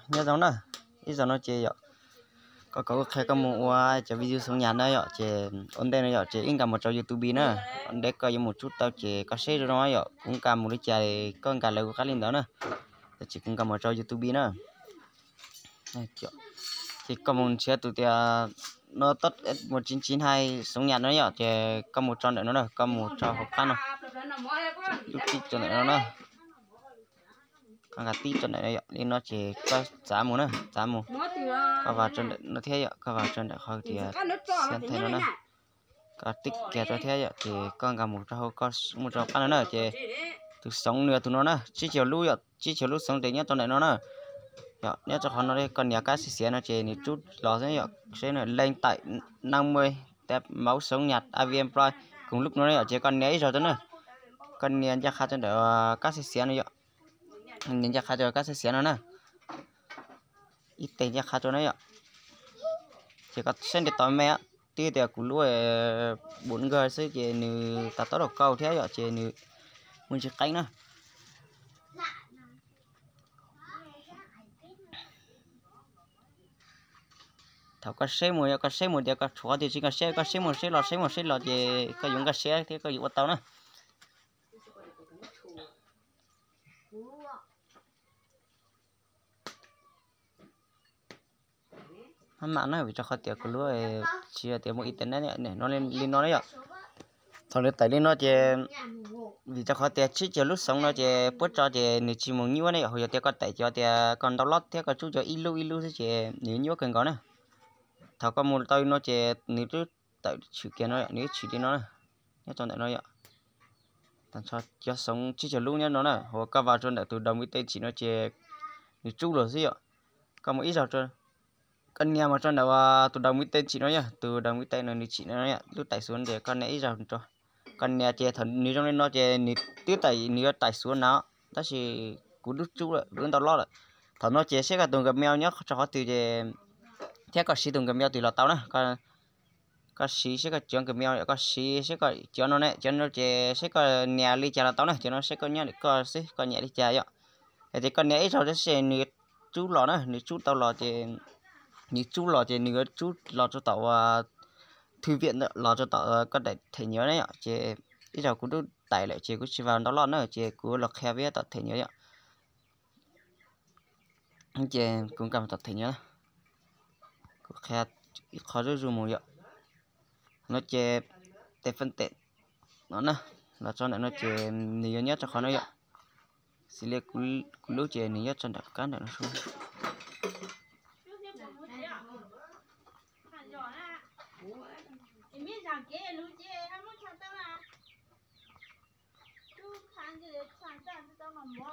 Nyob zoo na, ib zaug no ces yom, koj kom kuv qhia koj mus ua cov video xoov nyas na yom, ces ua ntej no yom ces wb nkag mus rau YouTube na. Ua ntej koj yuav mus rub tau ces koj saib zoo zoo yom, kuv nkag mus li cas koj nkag lawv kuv qab li ntawd na. Ces kuv nkag mus rau YouTube na. Ces koj mus nrhiav tus tias no, mus tsis tsis hais xoov nyas no yom, ces koj mus tso ntawm no na, koj mus tso hauv qab no, lub tib tso ntawm no na. Koj nkag tib tso ntawm no yom, li no ces koj txav mus na, txav mus. Koj vas tso ntawm no thiab yom, koj vas tso ntawm qhov tias xiab nthe no na. Koj tib kiag rau thiab yom, ces koj nkag mus rau hauv, koj mus rau hauv qab no na, ces tus xoov nws yog tus no na, tsib caug lub yom, tsib caug lub xoov ces nyob rau ntawm no na. Yom, nyob rau qhov no koj nias kab xiav xiav no ces nws rub los xwb yom, seb na, leej tawm năm mươi tệp máu sống nhạt a vn play cùng lúc no na yom, ces koj nias ib zaug rau na. Koj nias ncaj qha rau ntawm kab xiav xiav no yom, nias ncaj qha rau kab xiav xiav no na, ib teg ncaj qha rau na yom. Ces koj saib nres tau me, twb tias kuv lub bus nkag xwb ces nws tas tau rau kau thiab yom, ces nws muaj ntsis qeeb na. Thaum koj saib mus, yog koj saib mus tias koj tshuav tias tsis nkag siab, koj saib mus saib los saib mus saib los ces koj yuav nkag siab thiab koj yuav ua tau na. Maj mam na, vim rau qhov tias kuv lub tsis tias muaj internet no li no na yom. Thaum nws tawm li no ces vim rau qhov tias tsib caug lub xoov no ces puab tso ces nws tsis mus nyuaj ne yom, yog tias koj tawm cov tias koj ntau lob thiab koj tsub cov ib lub ib lub xwb ces nws nyuaj kawg nkaus na. Thaum koj mus tau li no ces nws twb tawm tshwm kiag no, nws twb tshwm li no na, nyob rau ntawm no yom. Tag nrho cov xoov tsib caug lub nyob no na, hu koj vas rau ntawm tus đầu vi tên chỉnh no ces nws tsub los xwb yom. Koj mus ib zaug, koj nias mus rau ntawm tus đầu vi tên chỉnh no yom, tus đầu vi tên no nws chỉnh no yom, lub tải xuống ces koj nias ib zaug rau. Koj nias ces thaum nws zoo li no ces nws twb tải, nws yuav tải xuống no, tab sis kuv lub tsub lawm, lub ntau lob lawm. Thaum no ces seb koj tus Gmail nyob rau qhov twg ces, thiab koj siv tus Gmail twg los tau na. Koj siv seb koj cov Gmail, koj siv seb koj cov no ne, cov no ces seb koj nias li cas los tau na, cov no seb koj nyob ntawm koj xwb koj nias li cas yom. Yog tias koj nias ib zaug tab sis nws tsub los na, nws tsub tau los ces, nws tsub los ces nws yuav tsub los rau tom uas thư viện los rau tom koj daim thẻ nhớ na yom, ces ib zaug kuv twb tải lawm ces kuv tsis vas ntau lob na, ces kuv los qhia peb tom thẻ nhớ yom. Ces kuv nkag mus tom thẻ nhớ, kuv qhia ib qho zuj zus mus yom. No ces tes faj tes no na, los tso ntawm no ces nws yuav nyob rau qhov no yom. Xws li kuv lub ces nws nyob rau ntawm kab ntawm no xwb.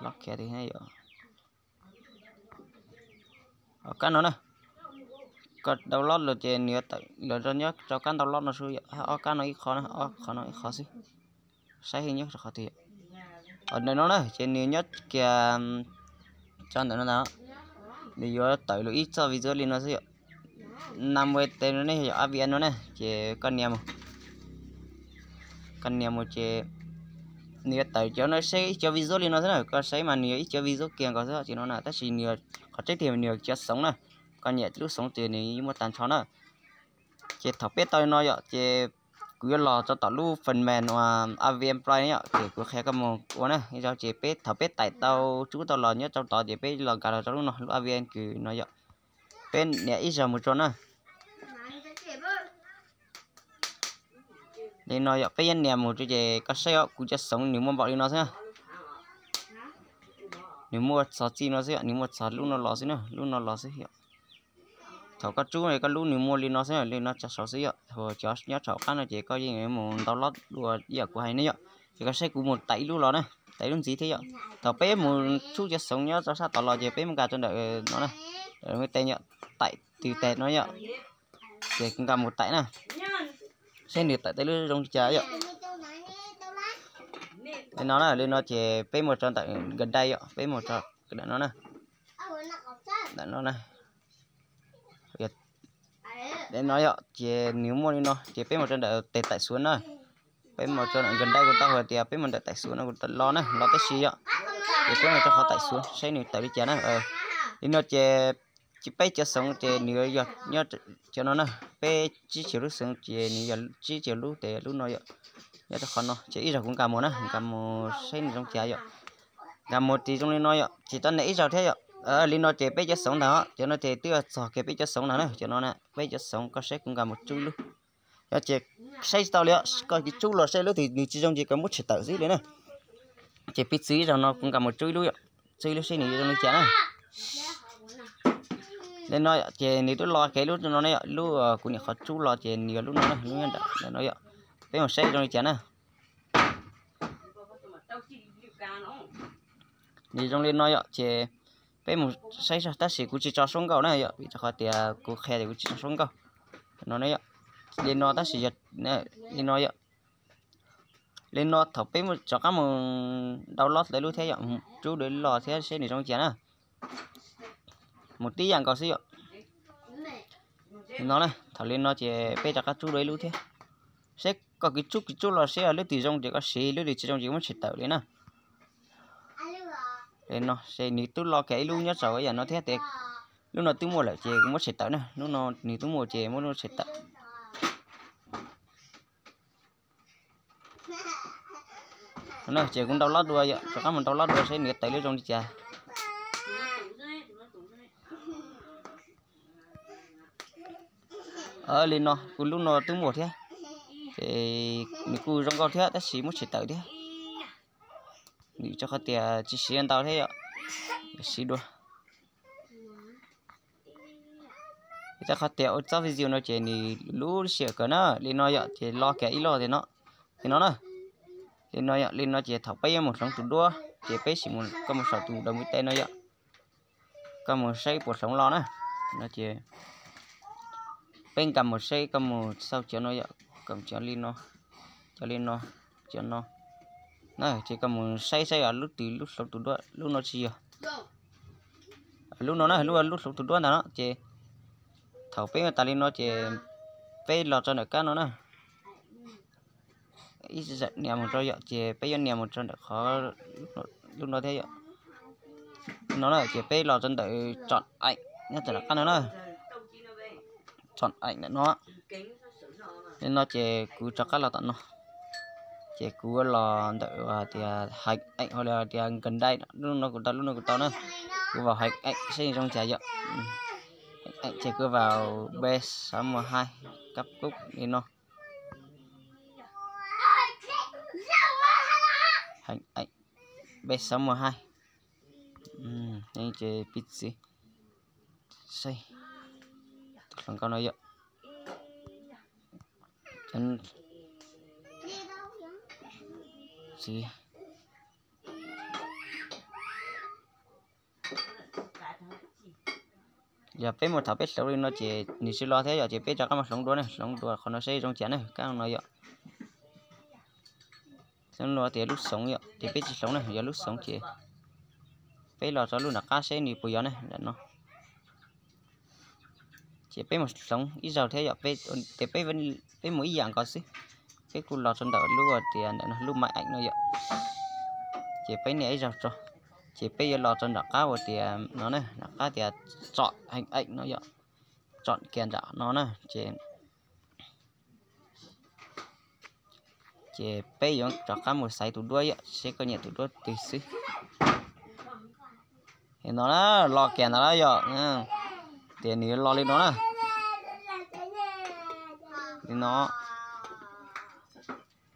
Lob khiav ti yom. Ob kab no na, koj download los ces nws yuav tawm los rau nyob rau kab download no xwb yom. Ob kab no ib qho na, ob qho no ib qho xwb. Saib heev nyob rau qhov twg yom. Ntawm no na ces nws nyob kiag tso ntawm no ntag. Nws yuav tawm los ib txoj video li no xwb yom. Năm mươi tệp no ne, yog a vn no ne, ces koj nias mus. Koj nias mus ces nws yuav tawm cov no seb ib cov video li no xwb na, koj saib mas nws yog ib cov video kiag nkaus xwb ces no na, tab sis nws qhov tseeb tiag nws yog cov xoov na. Koj nias lub xoov ces nws yeej muaj tag nrho na. Ces thaum peb tau li no yom, ces kuv yuav los rau tom lub phần mềm uas a vn Play yom, ces kuv qhia koj mus ua na. Ib zaug ces peb thaum peb tải tau, tsub tau los nyob rau tod ces peb los nkag los rau lub no, lub a vn kws no yom. Peb nias ib zaug mus rau na. Li no yom, peb yuav nias mus rau ces koj saib os, kuv cov xoov nws muaj npaum li no xwb. Nws muaj txog txij no xwb yom, nws muaj txog lub no los xwb na, lub no los xwb yom. Thaum koj tsub koj lub nws muaj li no xwb, li no tso saud xwb yom. Cov nyob saum qab no ces koj yeej mus ntau lob dua ib yam kuv hais ne yom. Ces koj saib kuv mus tải ib lub los na, tải ib lub ntxiv thiab yom. Thaum peb mus tsub cov xoov nyob rau sab tod los ces peb mus nkag rau ntawm no na, mus tes yom, tải từ tệp no yom. Ces kuv nkag mus tải na, saib nws tải tau lub zoo li cas yom. Li no na, li no ces peb mus rau ntawm nkawd dai yom, peb mus rau ntawm no na. Ntawm no na. Li no yom, ces nws muaj li no ces peb mus rau ntawm tes tải xuống na. Peb mus rau ntawm nkawd dai, kuv tau hais tias peb mus ntawm tải xuống no, kuv los na, los tab sis yom. Ces peb mus rau qhov tải xuống saib nws tawm li cas na. Li no ces peb cov xoov ces nws yog nyob cov no na, peb tsib caug lub xoov ces nws yog tsib caug lub tes lub no yom. Nyob rau qhov no ces ib zaug kuv nkag mus na, nkag mus saib nws zoo cas yom. Nkag mus ces zoo li no yom, ces tau ib zaug thiab yom. Li no ces peb cov xoov ntag, cov no ces twb txog kiag peb cov xoov ntag na, cov no na peb cov xoov, koj saib kuv nkag mus tsub ib lub. Yog ces saib tsis tau li, koj tsub los saib lub twg nws tsis zoo ces koj muab tshem tawm xwb li na. Ces piv txwv ib zaug no kuv nkag mus tsub ib lub yom, tsub ib lub saib nws zoo li cas na. Li no ces nws twb lo kiag lub no na yom, lub kuv niam qhov tsub los ces nws yog lub no na, lub nyob nram no yom. Peb mus saib zoo li cas na. Nws zoo li no yom, ces peb mus saib zog, tab sis kuv tsis tso suab nkauj na yom, vim rau qhov tias kuv qhia tias kuv tsis tso suab nkauj no na yom. Li no tab sis yog li no yom. Li no thaum peb rov qab mus download dua ib lub thiab yom, tsub dua ib lub los thiab seb nws zoo li cas na. Mus tib yam nkaus xwb yom. Li no na, thaum li no ces peb rov qab tsub dua ib lub thiab. Seb koj kis tsub kis tsub los seb lub twg zoo ces koj siv, lub twg tsis zoo ces muab tshem tawm li na. Li no ces nws twb lo kiag ib lub nyob saum yam no thiab tes, lub no twb muaj lawm ces kuv muab tshem tawm na, lub no nws twb muaj ces muab tshem tawm. Ces kuv download dua yom, rov qab mus download dua seb nws tawm lub zoo li cas. Li no kuv lub no twb muaj thiab, ces nws kuj zoo nkauj thiab tab sis muab tshem tawm thiab. Nws rau qhov tias tsis siv ntau thiab yom, siv dua. Rau qhov tias ua txoj video no ces nws lub siab kawg na. Li no yom, ces lo kiag ib lub tias no, li no na. Li no yom, li no ces thaum peb yuav mus hloov tus duab ces peb sim mus, koj mus saum tus daus npui tes no yom, koj mus saib puas hloov los na. No ces peb nkag mus saib, koj mus xauj cov no yom, kom cov li no, cov li no, cov no na, ces koj mus saib saib lub twg lub hloov tus duab, lub no tsis yog. Lub no na, lub, lub hloov tus duab ntag no ces thaum peb ua tas li no ces peb los rau nram kab no na. Ib zam nias mus rau yom, ces peb yuav nias mus rau ntawm qhov lub no thiab yom. No na ces peb los rau ntawm tsom eem nyob tom nram qab no na. Tsom eem ntawm no. Li no ces kuv rov qab los tom no. Ces kuv los ntawm tias heev eem, hos li tias nkas dai, lub no kuv tau, lub no kuv tau na. Kuv vào heev eem seb zoo cas yom. Heev eem ces kuv vào B sáu một hai, cấp quốc li no. Heev eem B sáu một hai. Ces piv txwv saib tus hluas nkauj no yom. Yog peb mus thaum peb hloov li no ces nws tsis lo thiab yom, ces peb rov qab mus hloov dua na, hloov dua qhov no seb zoo cas na, kab no yom. Lub no tias lub xoov yom, ces peb tsis hloov na, yog lub xoov ces peb los rau lub nram qab seb nws puas yog na, nram no. Ces peb mus hloov ib zaug thiab yom, ces peb mus ib yam nkaus xwb. Peb kuj los rau ntawm lub tias ntawm no lub maiv eem no yom. Ces peb nias ib zaug tso, ces peb yuav los rau nram qab uas tias no na, nram qab tias tsom heev eem no yom, tsom kiag nram no na, ces ces peb yuav rov qab mus xaiv tus duab yom, seb koj nyiam tus duab twg xwb. Li no na, los kiag ntawd na yom, tias nws yuav los li no na. Li no,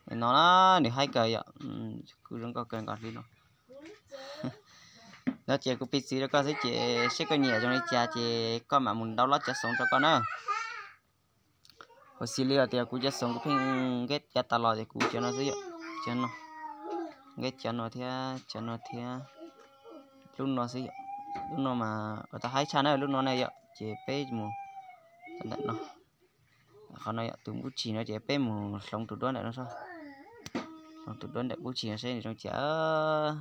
li no na, nws haib kawg yom, kuj zoo nkauj kawg nkaus li no. No ces kuv piv txwv rau koj xwb ces seb koj nyiam zoo li cas ces koj mam mus download cov xoov rau koj na. Huv xis li tias kuv cov xoov kuv pheej nkeb cov tas los ces kuv cov no xwb yom, cov no, nkeb cov no thiab cov no thiab lub no xwb yom. Lub no mas ua tau haib tshaj na, lub no na yom, ces peb mus ntawm no. Qhov no yom, tus npub tsig no ces peb mus hloov tus duab ntawm no, hloov tus duab ntawm npub tsig no seb nws zoo cas.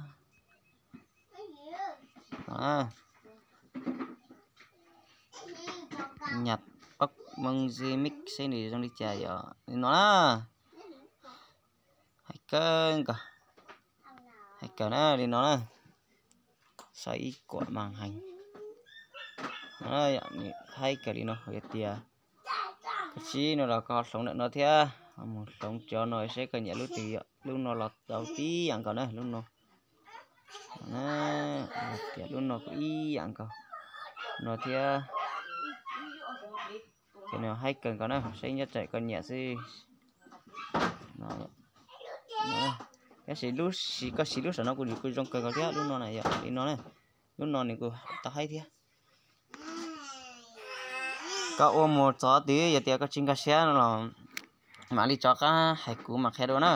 Nyas pab Moos Zimix seb nws zoo li cas yom, li no na. Hais kawg nkaus, hais kawg na, li no na. Sau ib kuam mas heev. Nws haib kawg li no, yog tias koj tsis no los koj hloov ntawm no thiab, mus hloov cov no seb koj nyiam lub twg yom. Lub no los tau tib yam nkaus na, lub no, tias lub no kuj ib yam nkaus no thiab. Ces nws haib kawg nkaus na, saib nyob tsam koj nyiam xwb. Tab sis lub, koj siv lub saum no kuj, kuj zoo kawg nkaus thiab, lub no na yom, li no na. Lub no nws kuj tau haib thiab. Koj ua mus txog twg yog tias koj tsis nkag siab no los mam li rov qab hais kuv mam qhia dua na.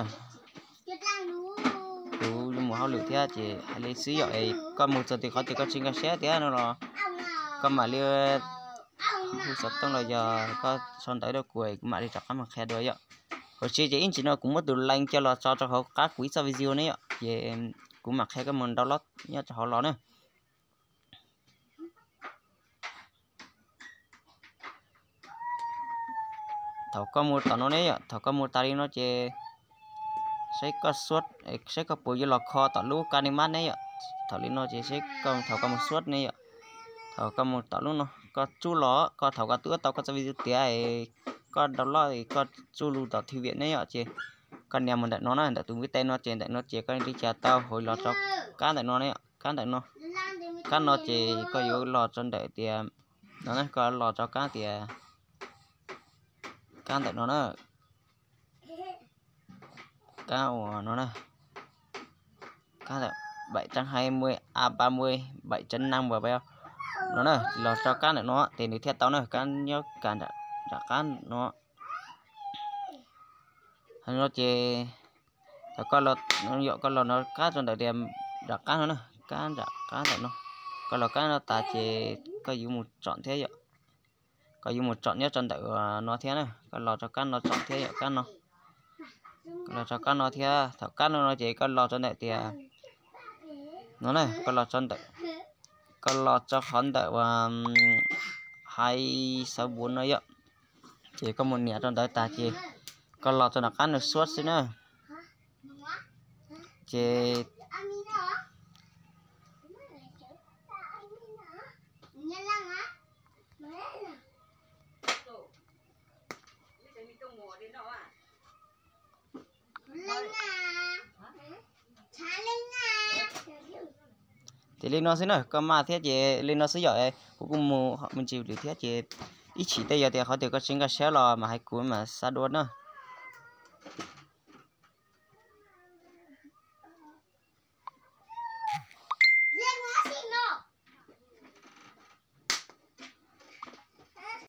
Kuv yuav mus hauj lwm thiab ces hais li xwb yom. Koj mus txog twg qhov twg koj tsis nkag siab thiab no los koj mam li hu xov tooj los yog koj sau ntawv rau kuv, kuv mam li rov qab mus qhia dua yom. Kuv tsis ces ib ntsis no kuv muab tus link coj los tso rau hauv qab kuv ib txoj video ne yom, ces kuv mam qhia koj mus download nyob rau hauv los na. Thaum koj mus tom no ne yom, thaum koj mus tas li no ces saib koj, saib koj puas yuav los kho tom lub ka ni mab ne yom. Thaum li no ces saib, thaum koj mus suab ne yom, thaum koj mus tom lub no koj tsuj los, koj thaum koj twb tau koj txoj video tiav, koj download koj tsuj lug tom thwj viam ne yom, ces koj nias mus ntawm no na, ntawm tus ntiv tes no ces ntawm no ces koj li cas tau hauv los rau kab ntawm no ne yom, kab ntawm no. Kab no ces koj yuav los rau ntawm tias, no na, koj los rau kab tias, kab ntawm no na, kab uas no na, kab ntawm bảy trăm hai mươi, a ba mươi, bảy trăm năm mươi no na, los rau kab ntawm no ces nws thiaj tau na, kab nyob ka nram qab no. No ces thaum koj los, yog koj los no kab rau ntawm tias nram qab no na, kab nram qab ntawm no. Koj los kab no tas ces koj yuav mus tsom thiab yom. Koj yuav mus tsom nyob rau ntawm no thiab na, koj los rau kab no tsom thiab yom, kab no. Koj los rau kab no thiab, thaum kab no no ces koj los rau ntawm tias, no na, koj los rau ntawm, koj los rau qhov ntawm uas hais xav buv no yom. Ces koj mus nias rau ntawd tas ces koj los rau nram qab nws suab xwb na. Ces Ces li no xwb na, koj maj thiab ces li no xwb yom. Kuv kuj mus me ntsis lwm thiab ces ib chim tej yog tias qhov twg koj tsis nkag siab los mas hais kuv mam xa dua na.